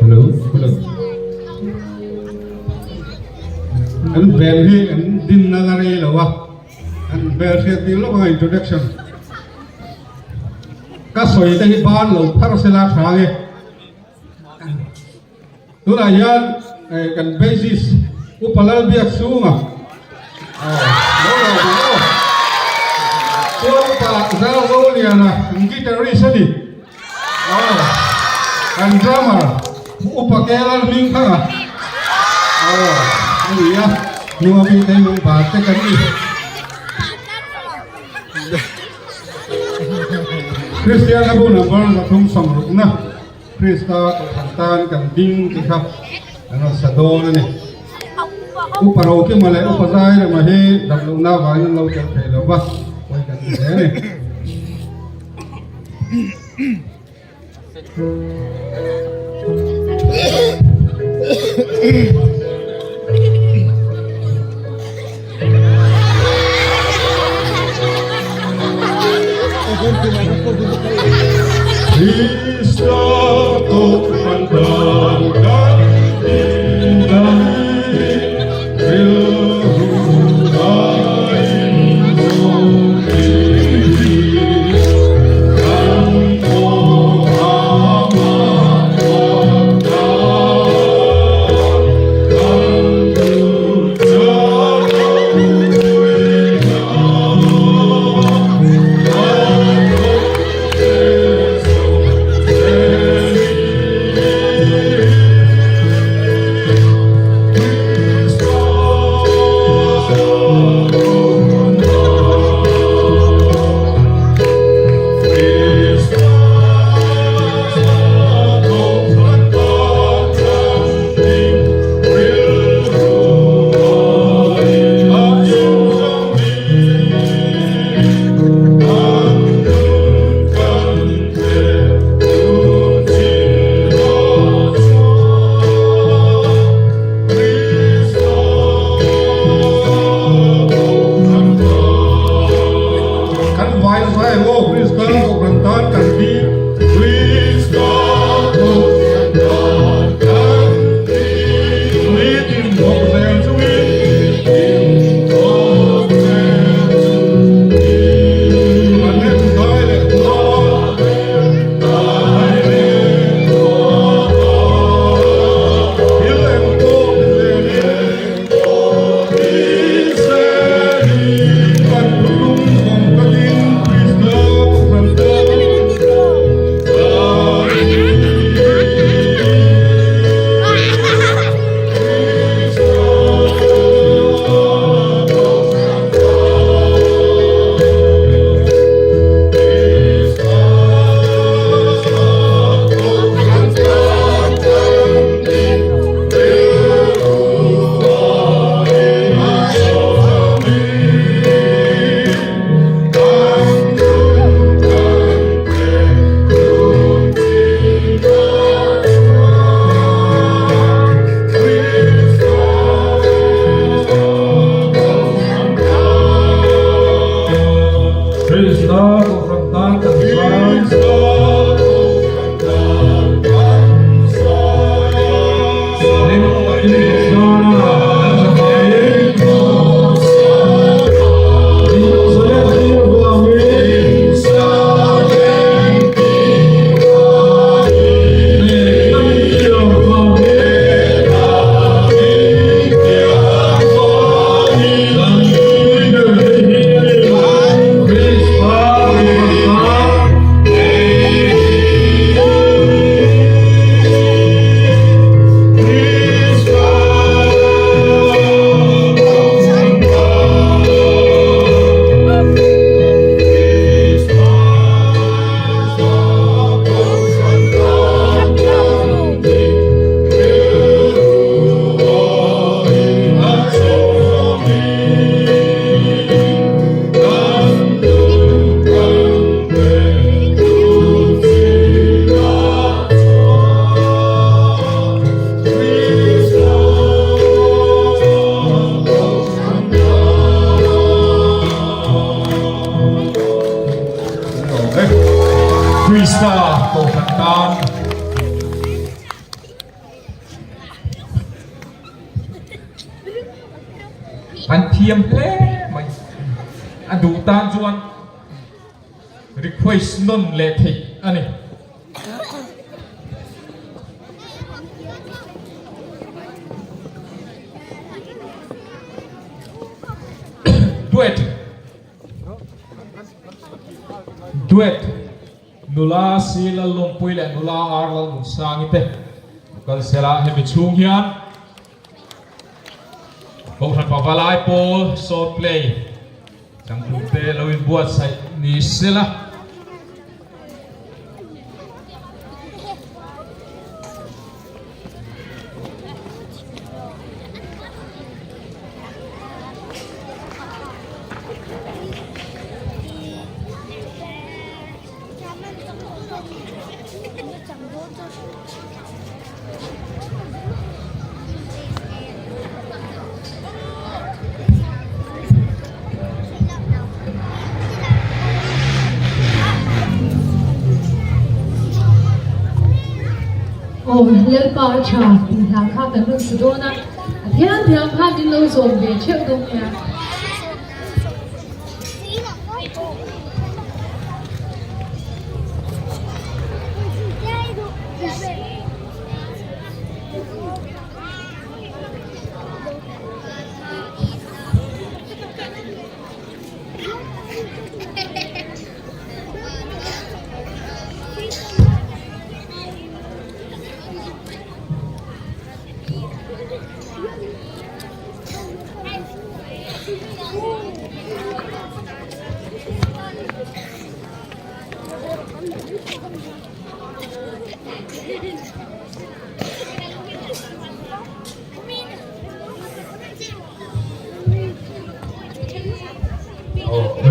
Hello hello Kan band hi an dinna la rei lo a an hmelhriat tir lawk anga introduction ka sawi te hi ban lo phar sela tha nge Tunah hian kan bassist Upa Lalbiakchhunga lo lo bawk aw. Chuan Upa Zalzoliana kan guitarist a ni. Aw kan drummer Upa Kelalhmingthanga aw a ni a, hnung ami te lung bar te kan ni. Kristian a bu number 360na. Krista kohhran tan kan ding tih kha an rawn sa dawn a ni. Upa Rokima leh Upa Zairema hi damlohna avangin an lo tel thei lo va, pawi kan ti hle a ni. An thiam hle mai. A duh tan chuan request nawn leh theih a ni. Duet Duet Nula Si Lallawmpui leh Nula Ar Lalnunsangi te kal sela hemi chhung hian Kohhran Pavalai pawl Short Play Changtute lo inbuatsaih ni sela. Aw Lalpa a tha tih hla kha kan rawn sa dawn a, a thiam thiam khan min lo zawm ve theuh dawn nia.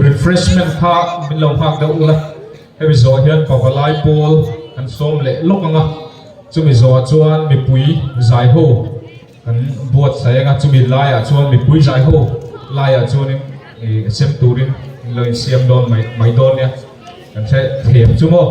Refreshment kha min lo nghak deuh ula hemi zawh hian pavalai pawl an sawm leh lawk ang a chumi zawhah chuan mipui zai ho Kan buatsaih anga chumi laiah chuan mipui zai ho laiah chuanin ih sem turin an lo insiam dawn mai mai dawn nia kan hre thiam chu maw.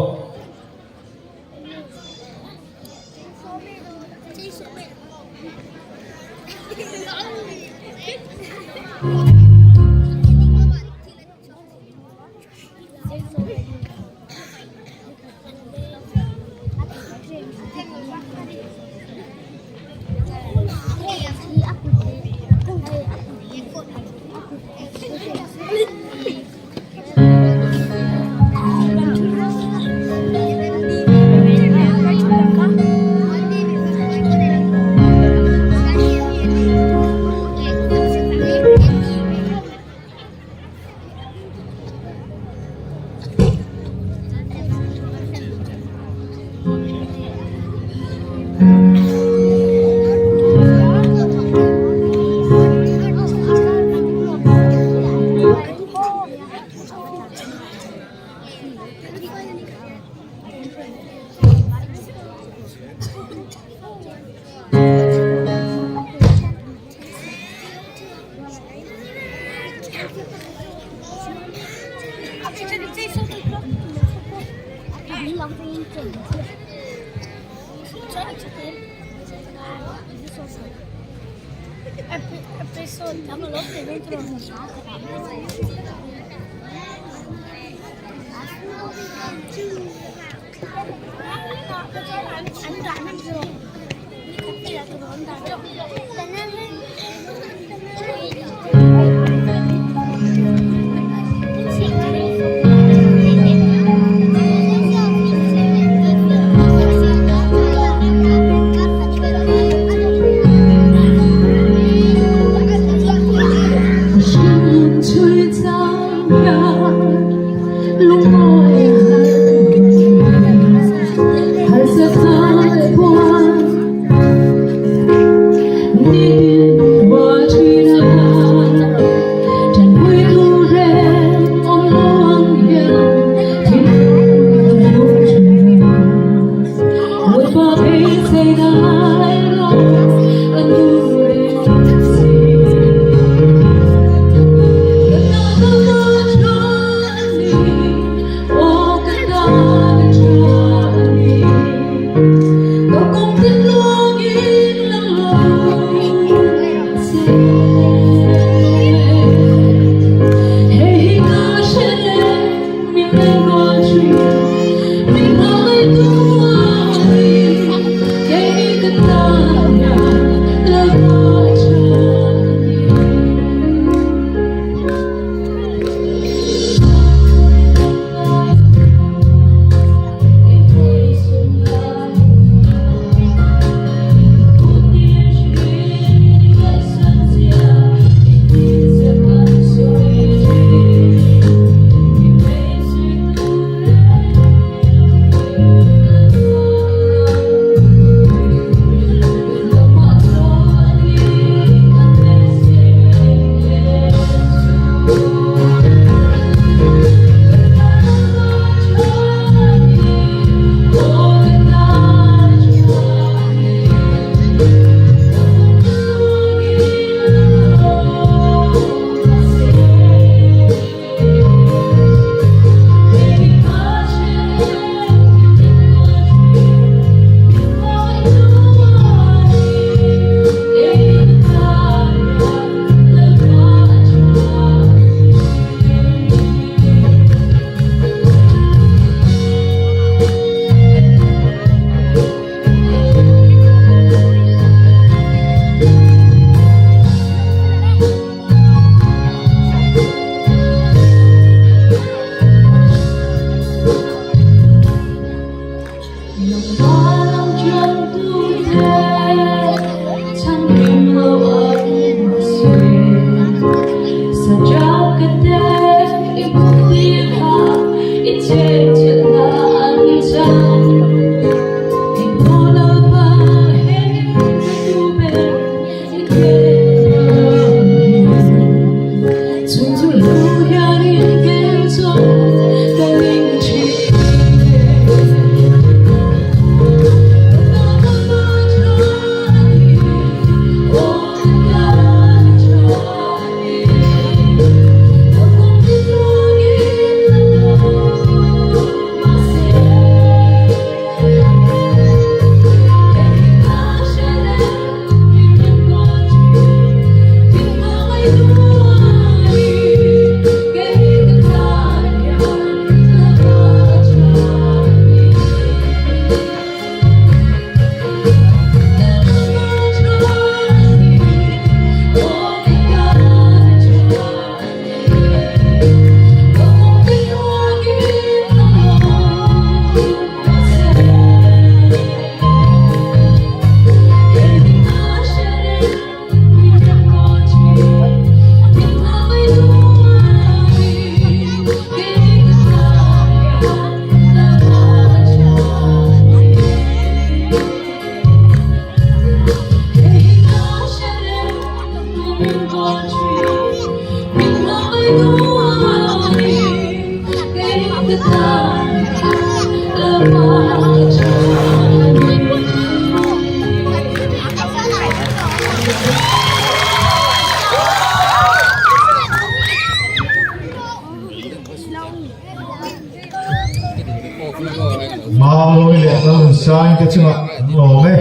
Mamawi leh Lalnunsain te chungah an lawm e.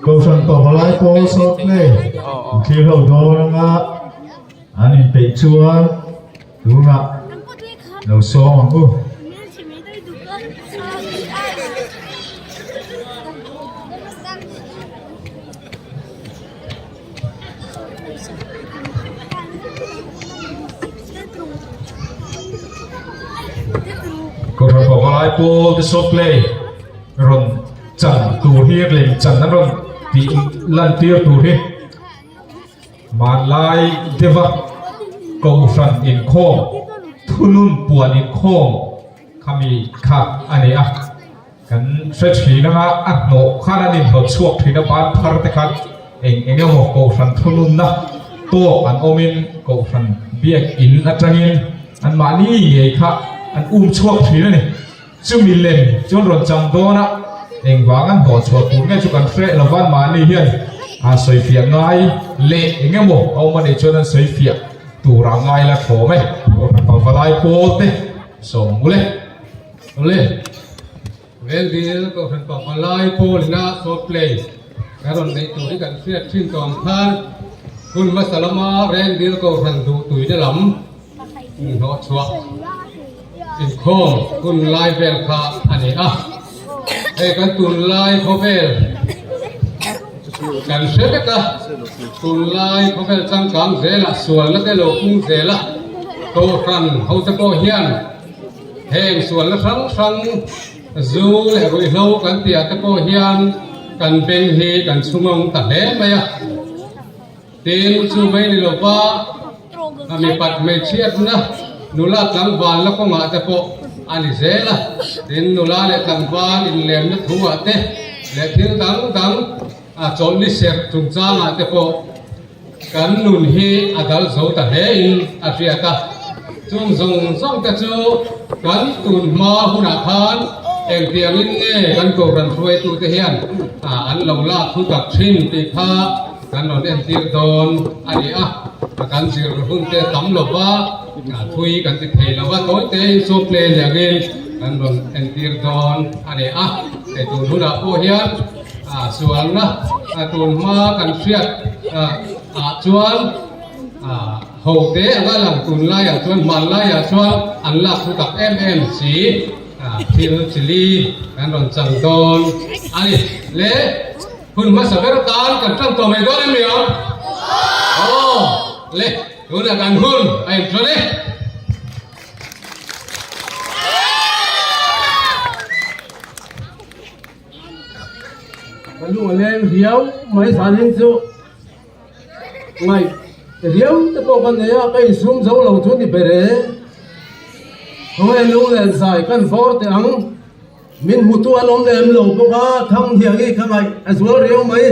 Kohhran pavalai pawl sawt ngei an thlir ho dawn anga an inpeih chuan tunah lo sawm ang u. Kohhran pavalai pawl te sawt play rawn chan tur hi lem chan an rawn tih lan tir tur hi hmanlai deuha kohhran inkhawm thunun puan inkhawm khami kha a ni a. Kan hre thin anga a hnawh khan an inhlawt chhuak thin a, ban phar te khan eng eng emaw kohhran thununna tawk an awmin kohhran biak in atangin anmahni ngei kha an um chhuak thin a ni. Chumi lem chuan rawn chang dawn a, engvang an hnawh chhuah tur nge chu kan hreh lo va, anmahni hian a sawifiah ngai leh eng emaw a awm a nih chuan an sawifiah tur a ngai la thlawm e. Kohhran pavalai pawl te sawm ule. Awle, Veldil Kohhran Pavalai Pawlina Short Play kan rawn neih tur hi kan hriat thin tawh ang khan hun hmasa lama Rendil Kohhran duhtuina lam inhlawh chhuah inkhawm hun lai vel kha a ni a. Hei kan tunlai khawvel kan hre vek a, tunlai khawvel changkang zelah sualna te lo pung zel a, Kohhran hote pawh hian Heng sualna hrang hrang zu leh ruihhlo kan tih ah te pawh hian kan beng hi kan chhungawng ta hle mai a. Tin, chu mai ni lova a mipat hmeichhiatna nula tlangvalna kawngah te pawh a ni zel a. Tin, nula leh tlangval inlemna thu ah te leh thil dang dang a chawlhni serh chungchangah te pawh Kan nun hi a dal zo ta hle in a hriat a, chung zawng zawng te chu kan tun hma hunah khan engtiangin nge kan Kohhran hruaitute hian an lo lak thu tak thin tih kha kan rawn entir dawn a ni a, kan zir hun te tam lo va, thui kan ti thei lo va, tawi tein sawp hle niangin kan rawn entir dawn a ni a, hei tun hunah pawh hian. Sualna tun hma kan hriat ah chuan ho te anga lang tun laiah chuan hmanlaiah chuan an lak thu tak em em si thil chili kan rawn chang dawn a ni. Le hun hmasa ber atan kan tan tawh mai dawn em ni ang? Aw le tunah kan hun a inṭan e. Ka lung a leng riau mai zanin chu ngaih riau te pawh ka nei a, ka insum zo lo chu ni ber e. Khawnge lung leh zai kan vawr teh ang, min hmutu an awm lem lo bawk a, Thanghiangi ka ngaih a zual riau mai.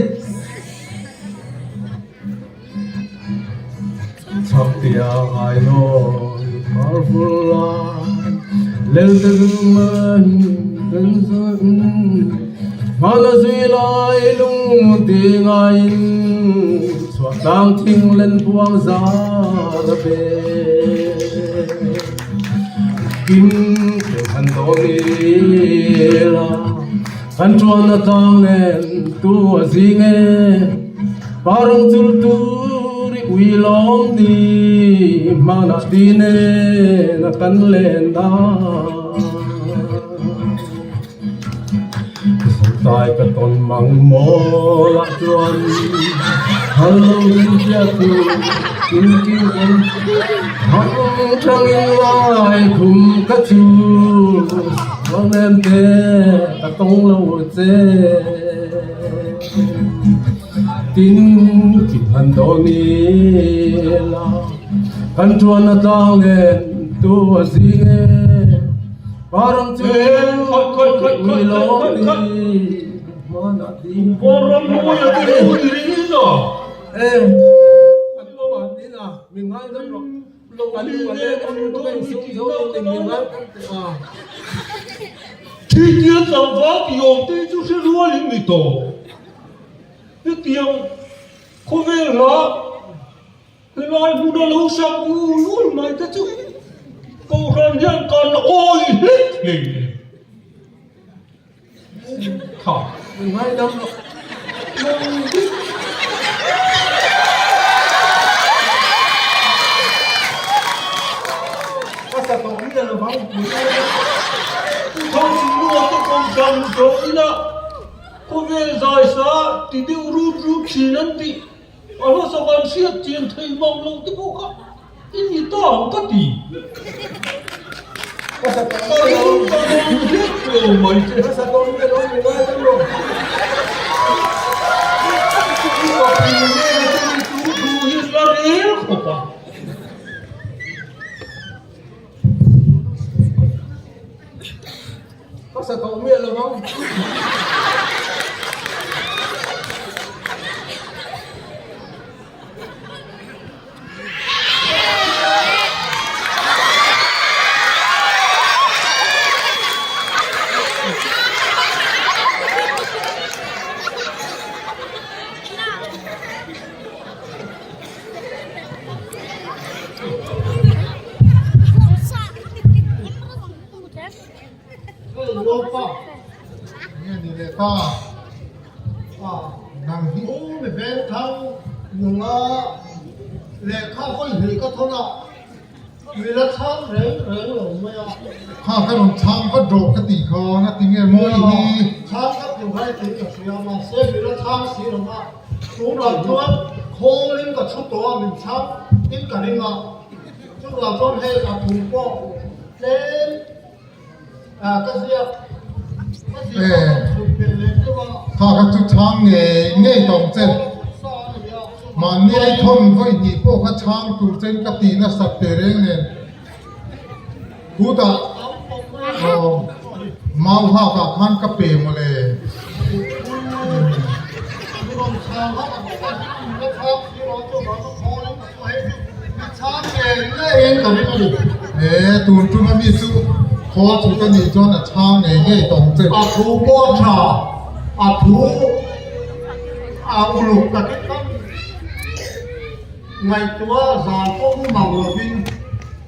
Chhaktia ngai nawn par vur lai Lelte zung kan zun Hmana zui lai lung ti ngaiin Chhuah tlang thing len buang zar a pe Kim te han dawn ila Kan tuan atang nen tu a zing e. Parang chul tur i ui lawm ni hmanah ti nen a kan len dan. Zungtai ka tawn mang mawl ah chuan hal lo in hriat chu in king in hang thang in lai khum ka chu vang em te ka tawng lo che. Tin ki han dawn ila kan tuan a tlang nen tu a zing e parang chu ui lawm ni hmanah ding Kawlram mawi a ti ui ri lo. E. Min ngaidam rawh. Ka lung a leng ang dawn i tih nak a lai a. Thihtia tlangval tih awm te hi chu hre rual in ni tawh. Hetiang khawvel hla helai hmuna lo sak ul ul mai te chu Kohhran hian kan awi hlek hlei em. Tha. Min ngaidam rawh. Ka sa tawh miah lo vang pui. Pu Thangchingluah te Kohhran zawh ila khawvel zai sa ti deuh rut rut thin an tih a hmasa kan hriat chian thei mang lo te pawh kha I ni ta ang ka ti. Ka sa tawh Ka ring ka ring hlek lo mai che. Ka sa tawh miah lo ni ngai deuh lo. I pa pui nge na chu mi tu thu hi la rel khawp a. Ka sa tawh miah lo ang. Nge ni leh ta? Nang hi u mi veng thang nula lehkha vawi hnih ka thawn a, mi la chhang reng reng lo mai a. Kha ka rawn chhang vat rawh ka tih khan a ti nge mawi hi. Chhang ka ti vai tih ka hria mahse mi la chhang si lo a, tunah chuan khawlin ka chhu tawh a min chhang in ka ring a, chuvang chuan hei a thu pawh tlem. Kha kha chu chhang ngei ngei tawng che. Mahni ei thawn vawi hnih pawh kha chhang tur chen ka tih nasat teh reng nen. Khutah aw mau hak ah khan ka pe mawle. He tun tuma mi chu khawl chu ka nih chuan a chhang ngei ngei tawng che. A thu pawh tha, a thu a uluk takin kan ngaihtuah zan pawh mu mang lovin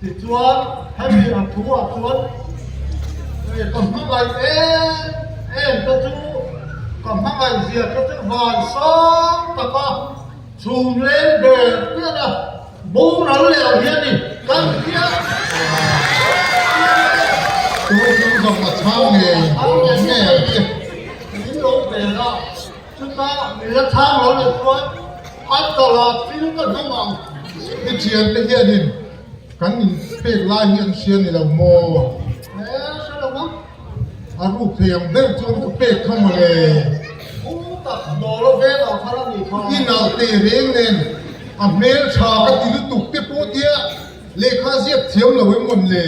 tichuan hemi a thu ah chuan ka hmangaih em em te chu ka hmangaih zia te chu van sang taka Chhung leng ber pian a boral leh ang hian ni kan piah Chu chu zawng a chhang ngei ngei ang che. Min lo vel a, chuta min la chhang lo leh chuan a tawlh ah thil ka hnawm ang. I thiante hianin kan in pek lai hi an hria ni lo maw? He hre lo ang. A ruk thei ang ber chuan ka pek kha mawle. Pu tak dawl a veng ah khan a nih kha. I nalh teh reng nen a hmel tha ka ti lutuk te pawh tia lehkha ziak thiam lo em mawn le.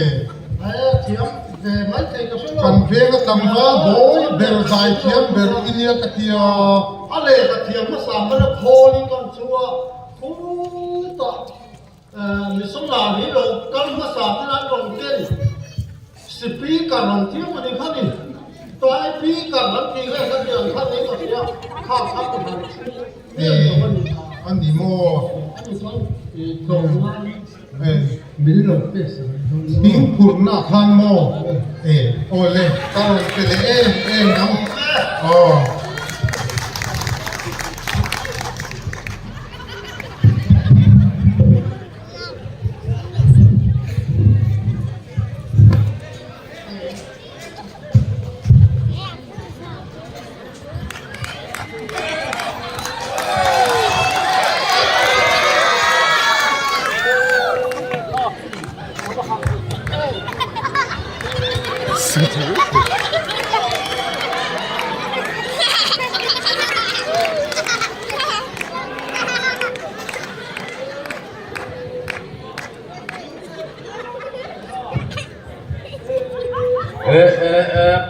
He thiam ve mai thei ka hre lo. Kan veng a tlangval bawi ber zai thiam ber i nia ka tia. A lehkha thiam hmasa khan a khawl in kan chu a pu tak. Missionary lo kal hmasa ten an rawn ken speaker an thiam a ni kha ni. Tlai speaker an tih nge kha tiang kha ni ka hria kha kha ka han thu miah lo a ni kha. A ni maw? A ni chuan tlawm ngai Min lo pe sak ang dawn maw? Thing phurhna khan maw? E awle ka rawn pe leh em em ang. Aw.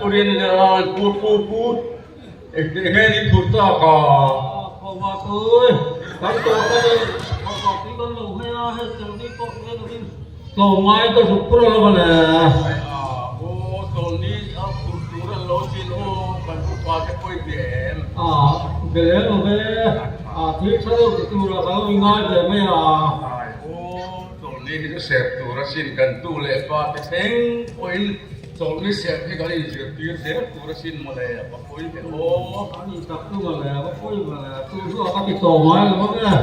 Pu Rinlian, pu pu pu, enge ni phur tak a? Khaw va tui, kan tawh ka nei, khaw va tui ka. kan lo hei a, hei chawlhni pawh nge lovin tlawmngai ka zuk pur alawm a le. Aw chawlhni a phur tur an lo chin aw, kan upa te pawh i bia em? A be lem lo ve, a thil tha deuh ti turah ka lo ingai ve mai a. Aw chawlhni hi chu serh tur asin kan tu leh pa te thleng pawhin Chawlhni serh hi kan inzirtir zel tur asin mawle, va pawi ve aw. A ni tak chu mawle, va pawi mawle, chu chu a ka ti tawh ngai lo ang e.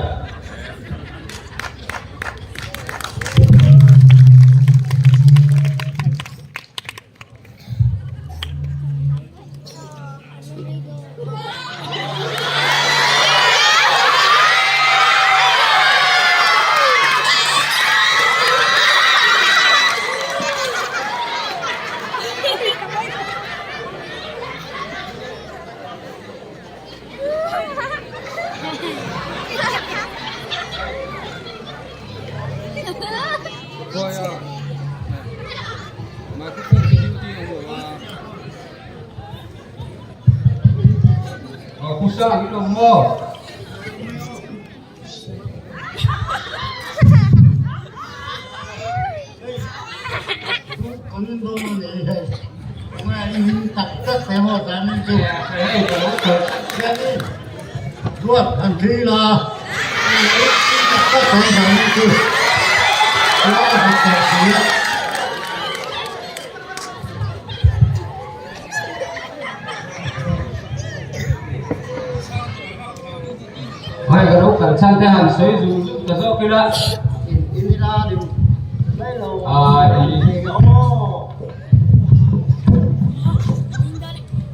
Hei ka lo kal chhan te han sawi zung zung ta zawk ila.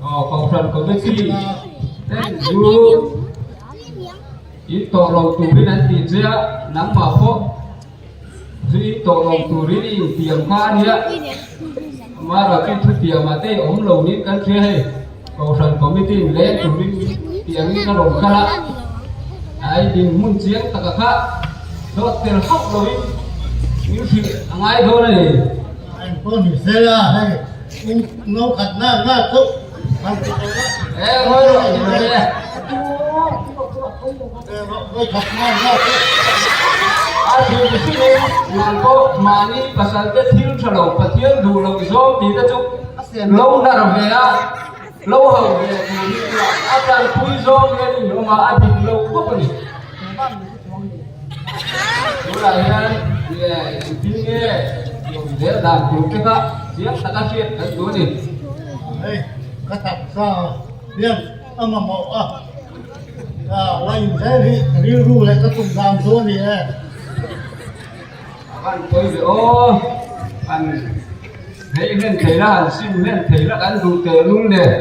Aw Kohhran Committee ten chu in tawh lo turin an tih che a, nangmah pawh Zu in tawh lo turin i intiam kha a nia. Amah chu thutiamah te i awm lo niin kan hria hei. Kohhran Committee in leng turin tiangin ka rawn kal a, a i dinhmun chiang taka kha dawt tel hauh loin min hrilh a ngai dawn a ni. Engpawh ni se la hei u no khat na na chu han ti tawh a. E ngawi rawh ti rawh e. Ngawi khat na na chu. A thil ti hrim in nang pawh mahni pasal te thil tha lo Pathian duh loh zawng tih te chu lo nar ve a, lo hauh ve tur hi chu a tanpui zawng hian in awm a, a dik lo khawp a ni. Tunah hian engtin nge awm zel dan tur te kha chiang taka hriat kan duh a ni. Hei ka taksa hian a mamawh a, la inzel hi rilru leh ka tum dan chu a ni e. A van pawi ve aw, han hei hlen thei la, han sim hlen thei la kan duh teh lul nen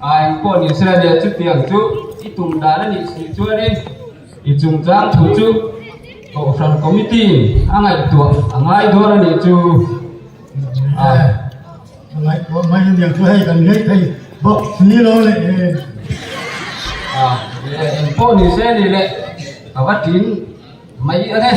a engpawh ni se ania chutiang chu i tum dan a nih si chuanin I chungchang thu chu Kohhran Committee a ngaihtuah a ngai dawn a nih chu. A ngaihtuah mai a niang chu hei kan ngei thei bawk si lo leh e. A eng pawh ni se ni leh ka va tin mai a ni.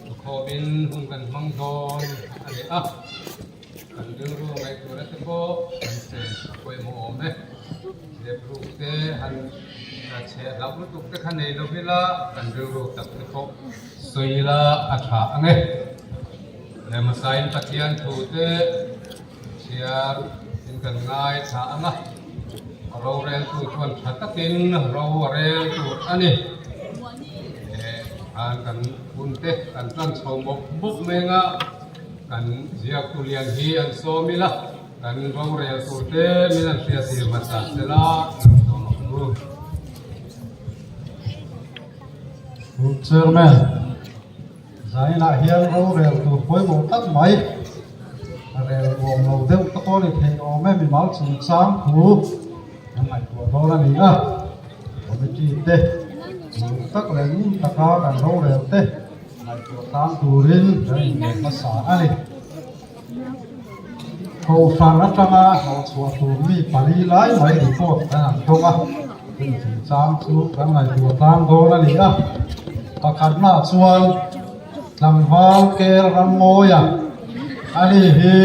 Thukhawmin hun kan hmang dawn a ni a, kan rilru ngaihtuahna te pawh kan chen a pawimawh awm e. Zep ruk te han. Chhe hlauh lutuk te kha nei lo ila kan rilru tak te pawh sawi ila a tha ang e. Lehmasain Pathian thu te chhiar in kan ngai tha ang a, roreltu chuan tha takin ro a rel tur a ni. Khan kan hun te kan tan chho mawp mawp mai ang a, kan ziaktu lian hi an sawm ila. Kan rorel tur te min an hriat tir hmasa se la kan sawm ang u. Group Chairman, Zainah hian rorel tur pawimawh tak mai rel nuam lo deuh te pawh ni thei awm e, mimal chungchang thu kan ngaihtuah dawn a ni a, Committee te uluk tak leh ngun taka kan rorel te ngaihtuah tlang turin kan inngei hmasa a ni. Kohhran atanga hlawhchhuah tur mi pali lai mai report kan han dawng a, heng chungchang chu kan ngaihtuah tlang dawn a ni a. Pakhatnaah chuan tlangval Kel Rammawia ani hi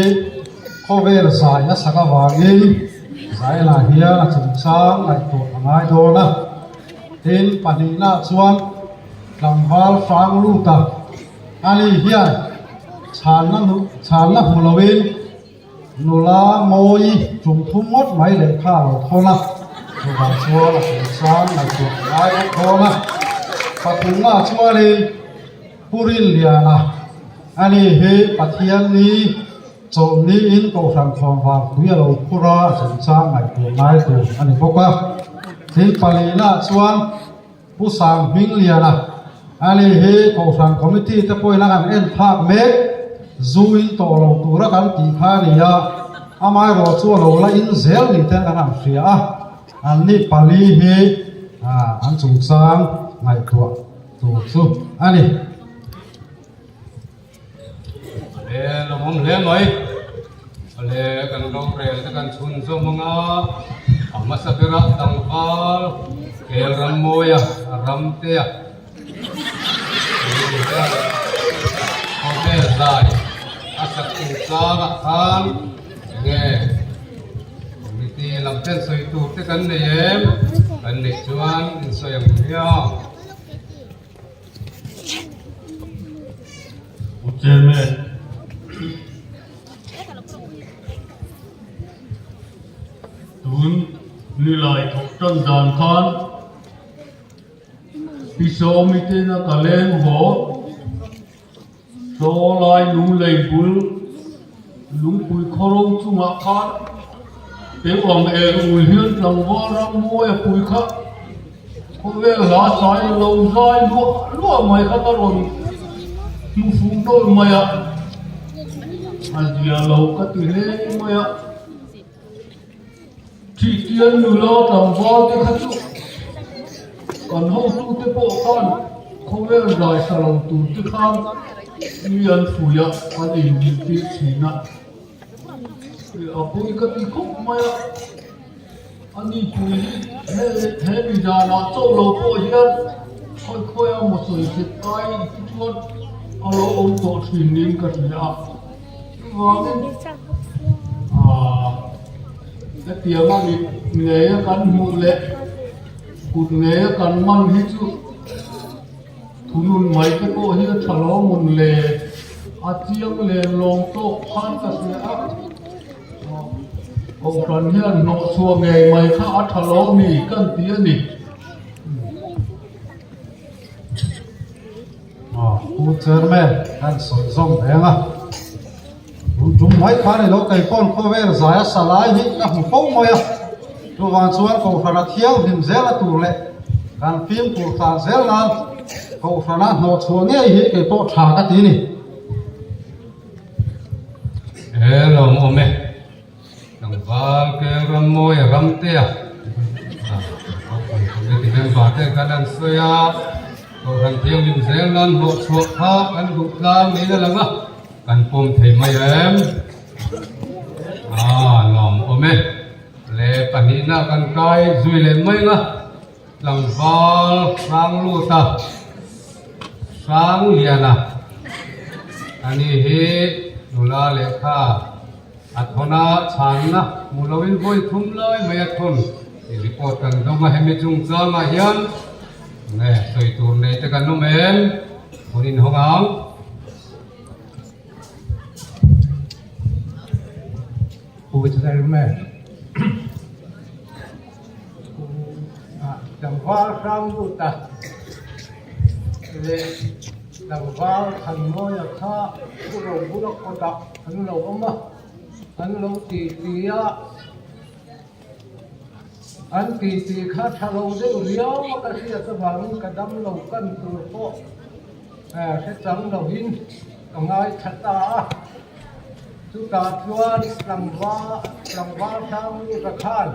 khawvel zai a sak avangin zailah hian a chungchang ngaihtuah a ngai dawn a. Tin, pahnihnaah chuan tlangval Hrangluta Ani hian chhanna chhanna hmu loin nula mawi tum thum ngawt mai lehkha a lo thawn a, chuvang chuan a chungchang ngaihtuah a ngai bawk dawn a. Pathumna chuanin Pu Rinliana, ani hi Pathianni chawlhniin Kohhran Khawnvar pui a lo phur a, a chungchang ngaihtuah ngai tur a ni bawk a. Thil palina chuan Pu Sang Hmingliana, ani hi Kohhran Committee te pawhin a kan en phak mek, zu in tawh lo tura kan tih kha a ni a, amaherawh chu a lo la in zel ni ten kan han hria a, anni pali hi an chungchang ngaihtuah tur chu a ni. Le lawmawm hle mai. Le kan rorel te kan chhun zawm anga a hmasa berah tlangval kel Rammawia Ramtea khawvel zai a sak chungchangah khan enge committee lam ten sawi tur te kan nei em? Kan neih chuan insawi ang hiang. Pu Chairman, tun nilai thawk tan dan khan Pi Sawmi tena ka leng haw Saw lai lunglei bul lungpui khawro chungah khan teu ang el ul hian tlangval ram mawi a pui kha khawvel hla sai lo zai luah luah mai kha ka rawn hmu fuh nawlh mai a, a zia lo ka ti hle mai a. Thihtian nula tlangval te kha chu kan hotute pawh khan khawvel zai sa lo tur te khan mi an fuih a, an inzirtir thin a. A pui ka ti khawp mai a, ani pui hi he mi zanah chauh lo pawh hian khawi khawi a maw sawi khet ai te chuan a lo awm tawh thin niin ka hria a. Chuvangin aah hetianga mit ngeia kan hmuh leh kut ngeia kan man hi chu thunun mai te pawh hi a tha lo mun le a chiang len lawng tawk khan ka hria a, Kohhran hian hnawhchhuah ngei mai kha a tha lo mi kan ti a ni. Pu Chairman kan sawi zawm reng a, tun tum mai khan i lo keipawn khawvel zai a sa lai hi ka hmu fo mai a, chuvang chuan Kohhrana thianghlim zel a tur leh kan fimkhur tlan zel nan Kohhrana hnawhchhuah ngei hi keipawh tha ka ti ni. He lawmawm e. Tlangval Kel Rammawia Ramtea Committee member te khan an sawi a, Kohhran Thianghlim zel nan hlawhchhuah kha kan duh tlang niin a lang a, kan pawm thei mai em? Aa lawmawm e. Le pahnihna kan kai zui leh mai ang a, Tlangval Hrangluta Hrangliana ani hi nula lehkha A thawn a chhanna hmu loin vawi thum lai mai a thawn. Report kan dawng a, hemi chungchangah hian nge sawi tur nei te kan awm em? Hun inhawng ang. Pu Chairman, Tlangval Hrangluta leh Tlangval Thanmawia kha Pu Robula kawtah an lo awm a, an lo titi a, an titi kha tha lo deuh riau a ka hriat avangin ka damlo kan tur pawh hre chang lovin ka ngaithla ta a. Chutah chuan tlangval tlangval Hrangluta khan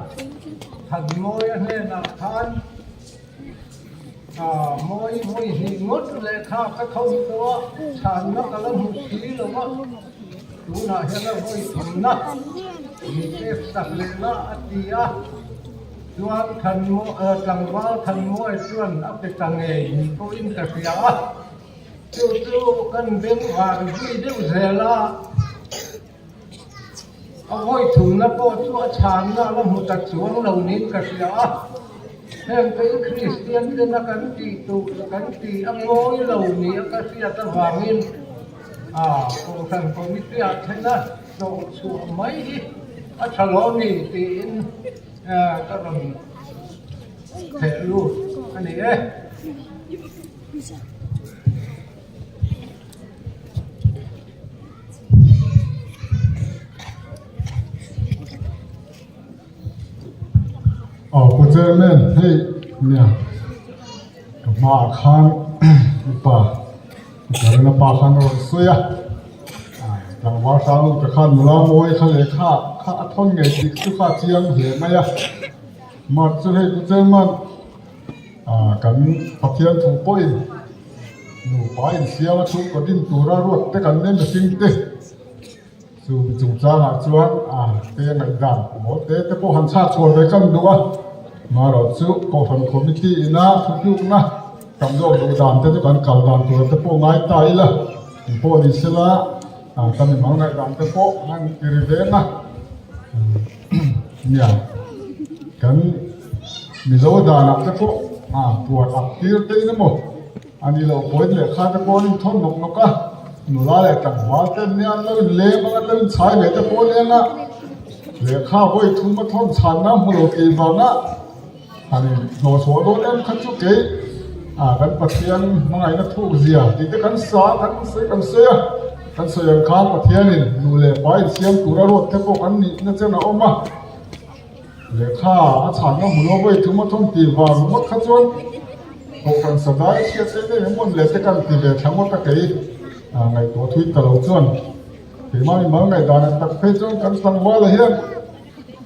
Thanmawia hnenah khan Mawi vawi hnih ngawt lehkha ka tho tawh a, chhanna ka la hmu si lo va, tunah hian a vawi thumna min pek sak lehna a ti a. Chuan tlangval Thanmawia chuan a pe ta ngei ni pawhin ka hria a. Chu chu kan beng var zui deuh zel a, a vawi thumna pawh chu a chhanna a la hmu ta chuang lo niin ka hria a. Heng te hi Kristian tena kan tih duh kan tih a ngawi lo nia ka hriat avangin a Kohhran Committee ah thena hlawh chhuah mai hi a tha lo a ni tiin ka rawn theh lut a ni e. Aw Pu Chairman hei nia ka hmaah khan upa Karina pa khan a rawn sawi a tlangval hrang lutuk khan nula mawi kha lehkha kha a thawn ngei tih chu kha a chiang hle mai a mark chu hei Pu Chairman. Kan Pathian thu pawhin nupa insiam a chhungkaw din tura ruat te kan nem mihring te chu mi chungchangah chuan te ngaihdan mawl te te pawh han chhak chhuah ve kan duh a, marawh chu Kohhran Committee ina thutlukna tam zawk duh dan te chu kan kal dan tur te pawh ngai ta ila eng pawh ni sela kan mimal ngaihdan te pawh han ti ri veng a nia kan. Mizo danah te pawh puan ak tir te in emaw a ni loh pawhin lehkha te pawh an inthawn nawk nawk a, nula leh tlangval te an nia an lo inlem ang an lo inchhai ve te pawh a leng a, lehkha vawi thum a thawn chhanna a hmu lo tih vanga han inhnawhchhuah dawn em kha chu kei kan Pathian hmangaihna thuk zia tih te kan sa kan sawi kan sawi a, kan sawi ang khan Pathianin nu leh pa insiam tura ruat te pawh kan nihna chen a awm a. Lehkha a chhanna hmu lo vawi thum a thawm tih vang ngawt kha chuan Kohhran Sadai hriat em em emawn leh te kan ti ve thla ngawt a kei ngaihtuah thui ta lo chuan keimah mimal ngaihdan ang tak phei chuan kan tlangval ah hian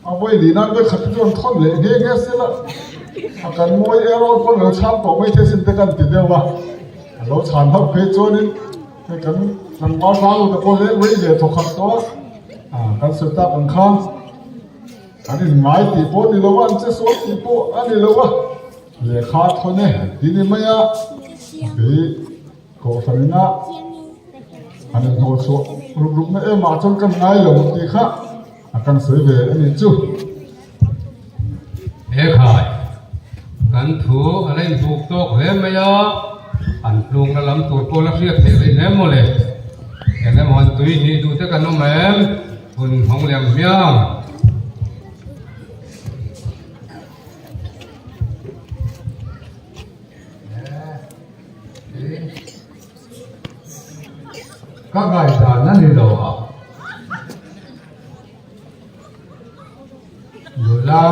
a vawi lih nan vawi khat te chuan thawn leh nghe nghe sela a kan mawi erawh pawn lo chhang tawh mai thei sin te kan ti deuh a, a lo chhan hlauh phei chuanin hei kan tlangval hrang te pawh leng rei ve thawkhat tawh a kan sawi tak ang khan. An inngai tih pawh a ni lo a, an che sawn tih pawh a ni lo a, lehkha thawn e an ti ni mai a, kei Kohhran ina an inhnawh chhuah ruk ruk na em ah chuan kan ngai lo tih kha a kan sawi ve a nih chu. He khai, kan thu a la inbuk tawk hle mai a, an tlukna lam tur pawh la hriat theih rih hle maw le? Eng emaw han tui hnih duh te kan awm em? Hun hawng liam hmiang. Ka ngaihdan a ni lo a. Nula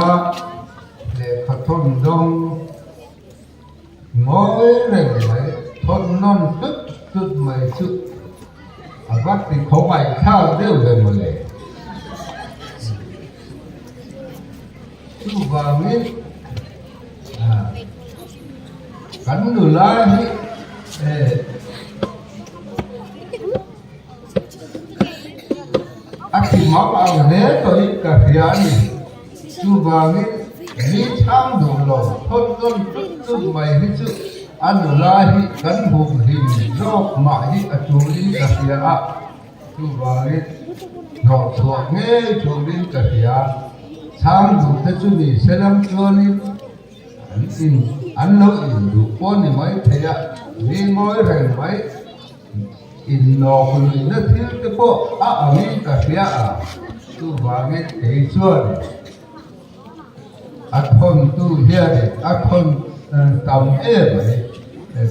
lehkha thawn dawng Ngawi reng mai, thawn nawn tut tut mai chu a va ti khawngaih thlak deuh ve mawle. Chuvangin kan nula hi a ti mak ang hle tawhin ka hria a ni. Chuvangin mi chhang duh lo thawn nawn tut tut mai hi chu a nula hi kan humhim zawk mah hi a tulin ka hria a, chuvangin hnawhchhuah ngei turin ka hria. Chhang duh te chu ni se lam chuanin an in an lo in duh pawh ni mai thei a, mi ngawi reng mai innawk luihna thil te pawh a angin ka hria a, chuvangin kei chuan A thawntu hianin a thawn tam em mai.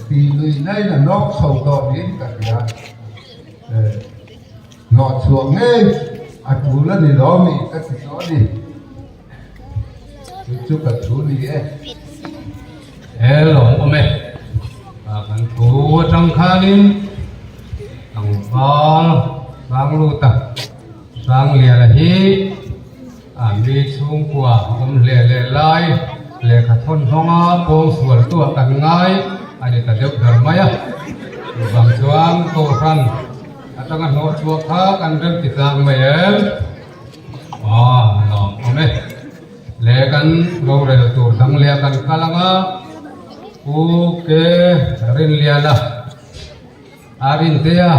Tih luihnain a nawk chho tawh niin ka hria. Hnawhchhuah ngei a tul a ni lo mi ka ti tawh a ni. Chu chu ka thu ni e. He lawm awm e. Kan thu atang khanin tlangval sang lut a. Sangliana hi a mi chhungkua awm hle leh lai lehkha thawn hlawnga pawng sual tuah kan ngai a ni ta deuh ber mai a. Chuvang chuan Kohhran atanga hnawh chhuah kha kan rem ti tlang mai em? Aw, lawm awm e. Le kan rorel tur dang leh kan kal anga Pu Ke Rinliana. A rinte a,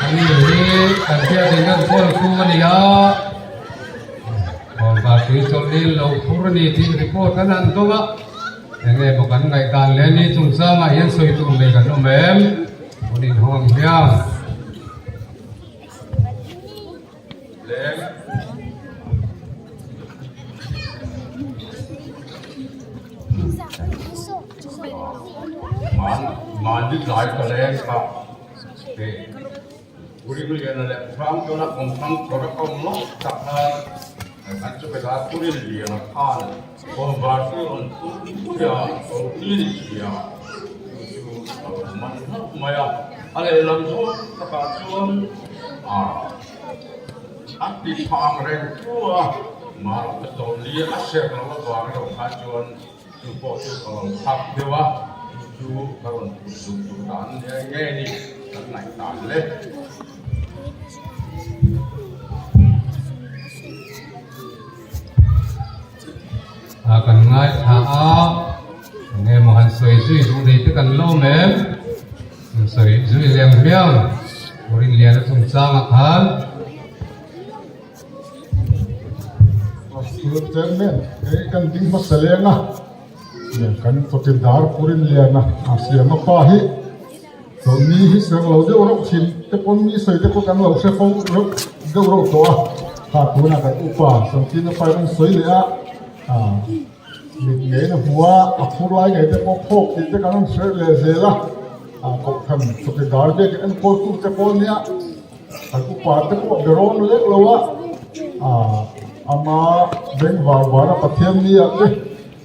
ani hi kan biakin kan kawl tu a ni a, Kawlvar tui chawlh lo phur a ni tih report an han dawng a, enge maw kan ngaihdan leh ni chungchangah hian sawi tur nei kan awm em? Hun inhawng ang hian. Mahni tlai ka leng kha te Puringliana leh Hrangtawna kawmthlang kawr a awm lawk tak khan an chu ka dar Puringliana khan kawmvar chu rawn phur pui a, tawlhni ni si a, chu chu a rawn man hlauh mai a, a lehlam zawng takah chuan ah. A ti phang reng fu a, mahse tawlni a ser loh avang erawh kha chuan chu pawh chu ka rawn khak deuh a, chu chu ka rawn put duh duh dan nia nge ni kan ngaihdan le. A kan ngaithla a, enge maw han sawi zui duh nei te kan lawm em? An sawi zui lem hmiang Rinliana chungchangah khan. Pastor Chairman, hei kan ding hmasa leng a, kan chawkidar Pu Rinliana a siam a pa hi chawlhni hi ser lo deuh reuh thin te pawn mi sawi te pawh kan lo hre fo reuh deuh reuh tawh a, kha tunah kan upa Santina pa in an sawi leh a. Mit ngeiin a hmu a, a phur lai ngei te pawh phawk tih te kan rawn hre leh zel a, a kohhran chawkidar biakin enkawl tu te pawh nia kan upa te pawh be rawn lek lo a, ama beng var var a Pathian ni ah te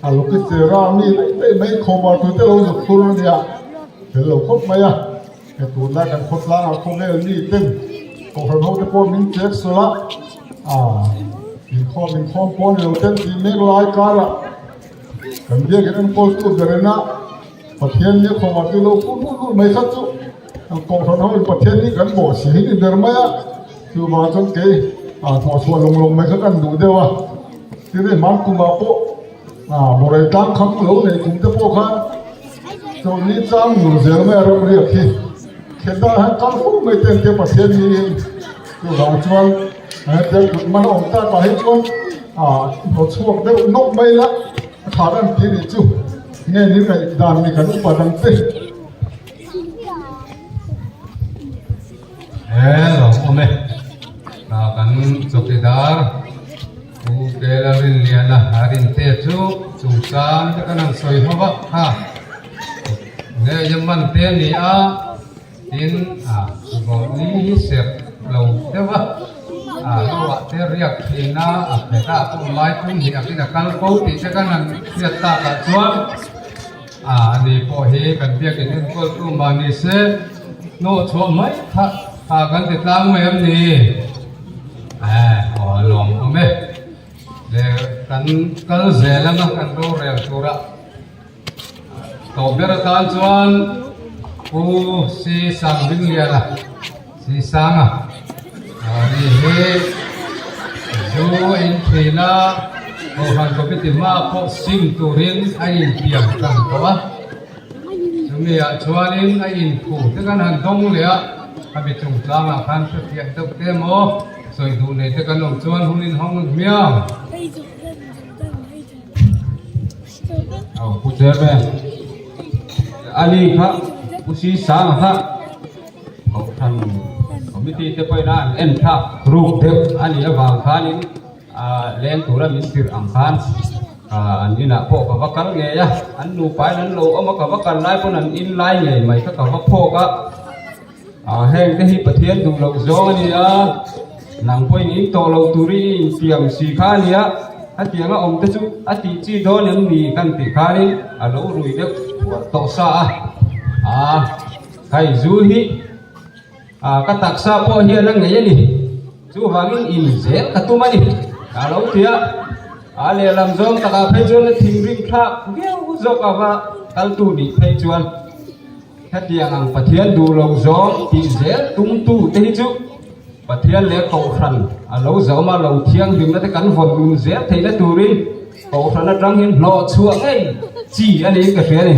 a luki chera mi daih daih mai khawmar tu te lo zuk phur a nia fel lo khawp mai a, he tunlai kan khawtlang ah khawvel mi ten kohhran ho te pawh min chek sawlh a. Inkhawm inkhawm pawh ni lo ten tih mek lai karah kan biakin enkawl tu ber ina Pathian nia khawmah tih lo fur hul hul mai kha chu an kohhran ho in Pathian hi kan bawh si hi ni ber mai a, chuvang chuan kei ah hnawhchhuah lawng lawng mai kha kan duh deuh a, tin hei hman kumah pawh ah Mawrei tlang kham lo neih kum te pawh khan chawlhni chang nur zel mai a ram riak hi khelh dan han kal fur mai te an tia Pathian niin chuvang chuan. Hetiang kut man a awm tak ah hi chuan ah hnawt chhuak deuh nawk mai la a tha reng tih nih chu nge ni ngaih dan ni kan upa dang te. He lo awm e ta kan chawkidar Pu Kela Rinliana a rinte chu chungchang te kan han sawi ho va kha nge man te a ni a. Tin, a vawhni hi serh lo deuh a, a ruah te riak thin a, a phetah pawh mai tum hnih akin a kal fo tih te kan han hriat takah chuan a ani pawh hi kan biakin enkawl tu mah ni se hnawh chhuah mai kha kha kan ti tlang mai em ni? Aw a lawm awm e. Le kan kal zel anga kan rorel turah. Tawp ber atan chuan Pu Si Sangbingliana, Si Sanga, ani hi zu a inthin a, Kohhran Committee hmaah pawh sim turin a inpiam tan tawh a. Chumi ah chuanin a inphu te kan han dawng leh a, khami chungchangah khan hrefiah deuh te maw? Sawi duh nei te kan awm chuan hun in hawng hmiang. Aw Pu Chairman, ani kha Pu Si Sanga kha Kohhran Committee te pawhin a an en thlak ruk deuh a nih avang khanin leng tura min tirh ang khan an inah pawh ka va kal ngei a, an nupain an lo awm a, ka va kal lai pawn an in lai ngei mai kha ka va phawk a. Heng te hi Pathian duh loh zawng a ni a, nang pawhin in tawh loh tur i intiam si kha a ni a, hetianga awm te chu a tih chi dawn em ni kan tih khanin a lo rui deuh phuah tawh sa a, aa hei zu hi ka taksa pawh hian a ngei a ni, chuvangin in zel ka tum a ni a lo ti a, a lehlam zawng takah phei chuan a thinrim thlak viau zawk ava kaltu nih phei chuan. Hetiang ang Pathian duh lo zawng tih zel tumtu te hi chu Pathian leh Kohhran a lo zawm a, lo thianghlimna te kan vawn nun zel theihna turin Kohhran atang hian hlawh chhuah ngei chi a niin ka hria a ni.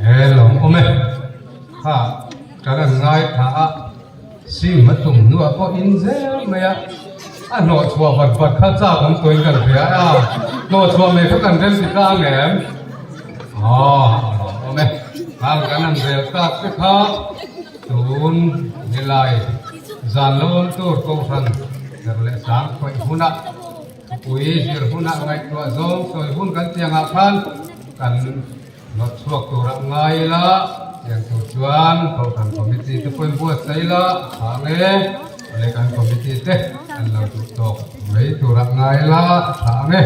He lawm awm e, kha kan an ngaithla a. Sim a tum hnuah pawh in zel mai a, a hnawhchhuah vat vat kha chak awm tuin kan hria a, hnawhchhuah mai kha kan rem ti ta ang em? Aw, a lawm awm e, khang kan han rel tak te kha tun nilai zan lo awm tur Kohhran ber leh sang khawih hunah thupui zir hunah ngaihtuah zawng sawi hun kan tiangah khan kan Hnawt chhuak turah ngai ila, tiang tur chuan Kohhran Committee te pawhin buatsaih ila a tha ang e, awle kan Committee te an lo duh tawk mai turah ngai ila a tha ang e.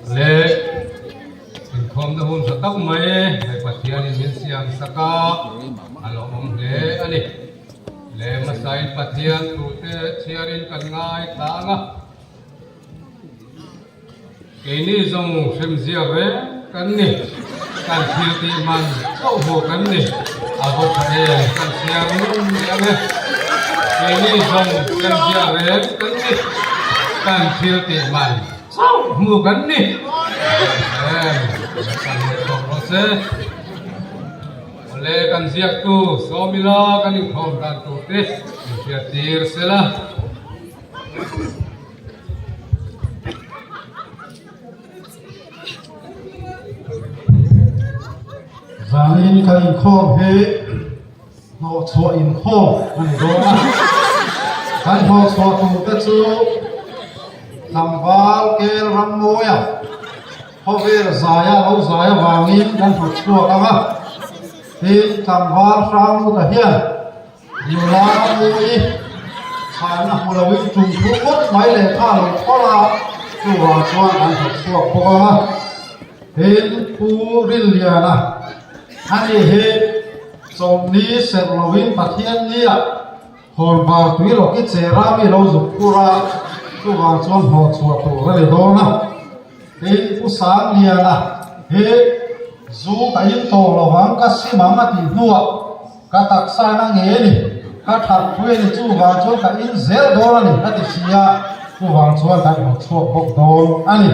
Le inkhawmna hun tha tak mai hei Pathianin min siam sak a, a lawmawm hle a ni. Le hmasain Pathian thute chhiarin kan ngaithla ang a. Keini zawng hremzia reng kan ni, kan thil tih man chauh hmuh kan ni, a va tha em kan chhiar ngun leh ang e. Keini zawng hremzia reng kan ni, kan thil tih man chauh hmuh kan ni, a va tha em kan leh tawp rawh se. Awle kan ziaktu Sawmila kan inkhawm dan tur te inhriattir sela. Zanin kan inkhawm hi hnawhchhuah inkhawm a ni dawn a, kan hnawhchhuah tur te chu tlangval kel rammawia khawvel zaia lo zai avangin kan hnawtchhuak ang a, tin tlangval hrangluta hian Nula Mui chhanna hmu loin tum thu ngawt mai lehkha a lo thawl a, chuvang chuan an hmu chhuak bawk ang a. Tin, Pu Rinliana ani hi Chawlhni serh loin Pathian nia Hawnvar tui lawki chera mi lo zuk phur a, chuvang chuan hnawhchhuah tur a ni dawn a. Tin, Pu Sangliana hi zu ka in tawh lovang ka sim ang a tih hnuah, Ka taksa na nge ni? Ka that pui a ni, chuvang chuan ka in zel dawn a ni a ti si a, chuvang chuan kan haw chhuak bawk dawn a ni.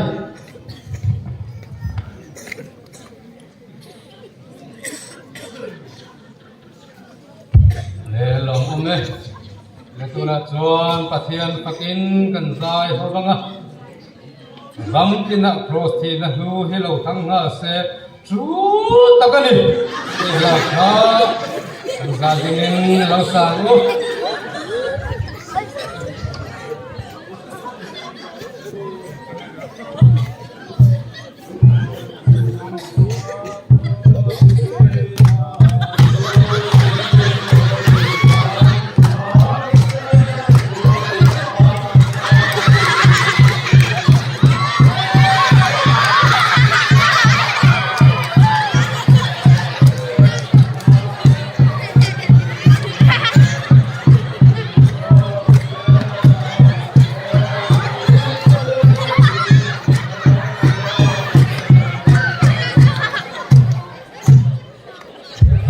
Le lawm awm e, le tunah chuan Pathian fakin kan zai ho vang a, ram tinah Kraws thihna hnu hi lo thang nghal se chu tak a ni tih hla kha kan zah dingin lo sang u.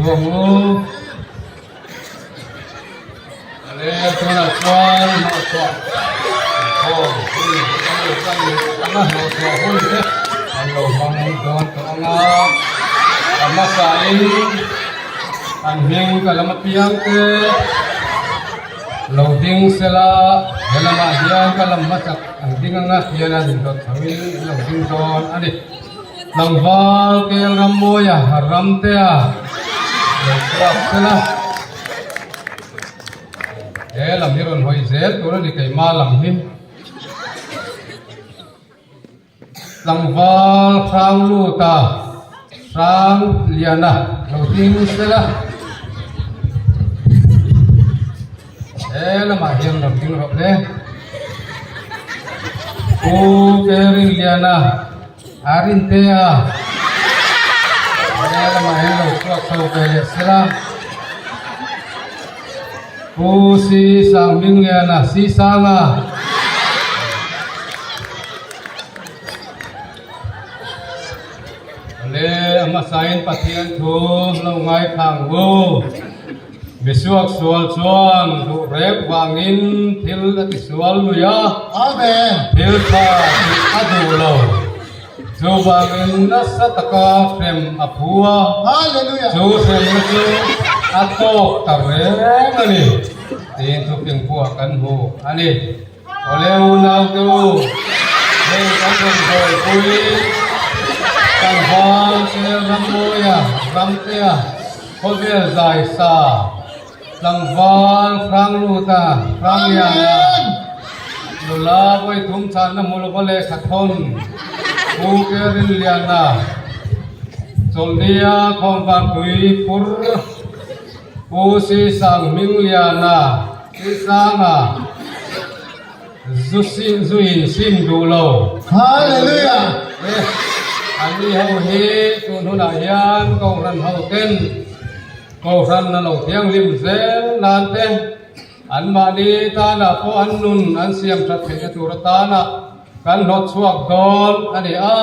Ruang Ale tunah chuan hnawhchhuah inkhawm hun kan lo tan leh ang a, hnawhchhuah hun te an lo hmang dawn tawh ang a, a hmasain an hming ka lam apiang te lo ding sela he lamah hian ka lam hmasak an ding ang a hian an indawt chho in an lo ding dawn a ni. Tlangval kel Rammawia Ramtea lo chhuak sela he lam hi rawn hawi zel tur a ni keimah lam hi. Tlangval hrang luta hrang liana lo ding sela he lamah hian rawn ding rawh le. Pu Kerin Liana a rin te a he lamah hian lo chhuak chho ve leh sela. Pu Si Sangmingliana, Si Sanga. Le a hmasain Pathian thu lo ngaithla ang u. Misuak sual chuan duh rek vangin thil a ti sual lui a. Amen. Thil tha tih a duh lo. Chuvangin nasa taka hrem a phu a, chu hremna chu a tawk ta reng a ni tiin thuping pawh kan hmu a ni. Awle unaute u, hei kan rawn hawipui tlangval tel Rammawia, Ramtea, khawvel zaisa, Tlangval Hrangluta, Hrangliana, nula vawithum chhanna hmu lova lehkha thawn, Pu Kerinliana, Chawlhnia Khawnvartui Pur, Pu Sisang Hmingliana, Sisanga, Zu sim zu in sim duh lo. Hallelujah! An ni ho hi tun hunah hian Kohhran ho ten Kohhran a lo thianghlim zel nan te, anmahni tanah pawh an nun an siam that theihna tur atana kan hlawt chhuak dawn a ni a,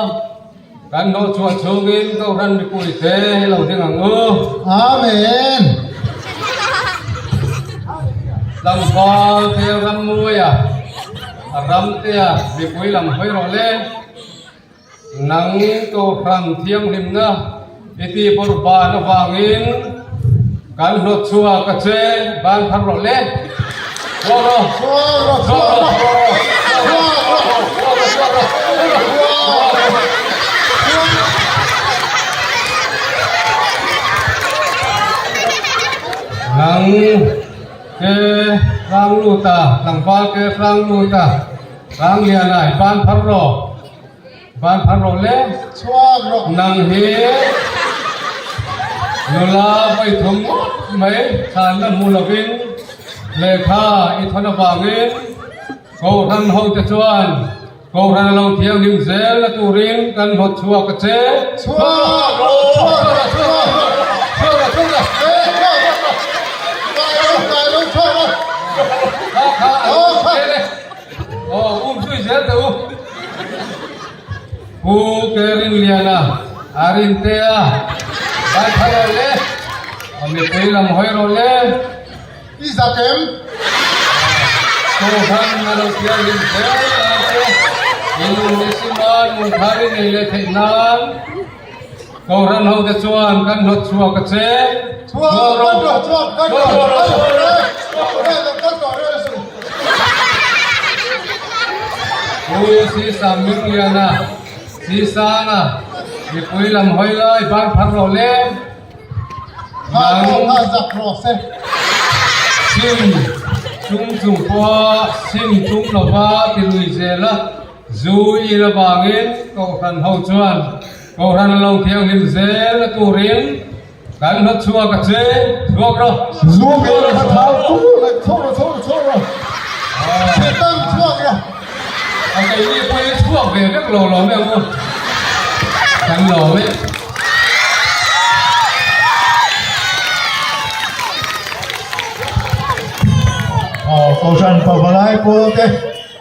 kan hlawh chhuah chhungin Kohhran mipui te hi lo ding ang u. Amen. Tlangval tel Rammuaia, Ramtea mipui lam hawi rawh le. Nang Kohhran thianghlimna i tih bawrh ban avangin kan hlawt chhuak a che, ban phar rawh le. Chhuak rawh! Chhuak rawh! Chhuak rawh! Chhuak rawh! Chhuak rawh! Chhuak rawh! Chhuak rawh! Nang ke hrang luta, tlangval ke hrang luta, Hrangliana i ban phar rawh. Van phar rawh le. Chhuak rawh. Nang hi nula vawithum ngawt mai chhanna hmu lovin lehkha i thawn avangin Kohhran hote chuan Kohhran a lo thianghlim zel na turin kan hlawt chhuak a che. Chhuak rawh. Chhuak rawh. Chhuak rawh. Chhuak rawh. Chhuak rawh. Eh, chhuak rawh. Kai lo, kai lo, chhuak rawh. Kha kha a lo zel e. Aw um zui zel teh u. Pu Kerinliana a rintea vai thar rawh le, a mipui lam hawi rawh le. I zak em? Kohhran a lo thianghlim zel ang che. I nun i sim a, nun thar i nei leh theih nan Kohhran ho te chuan kan hlawt chhuak a che. Chhuak kan hlawt chhuak kan hlawt chhuak Pu Sisam Mingliana, Sisanga, mipui lam hawi lai ban phar rawh le. Sim chung chung pawha sim tum lova ti lui zel a, zu in avangin Kohhran ho chuan Kohhran a lo thianghlim zel a turin kan hlawt chhuak a che, chhuak rawh. Zu min kha thau tur leh chho rawh chho rawh chho rawh. Satan chhuak rawh. A keini pawhin chhuak ve vek lo lawm em u. Kan lawm e. Aw Kohhran Pavalai Pawl te.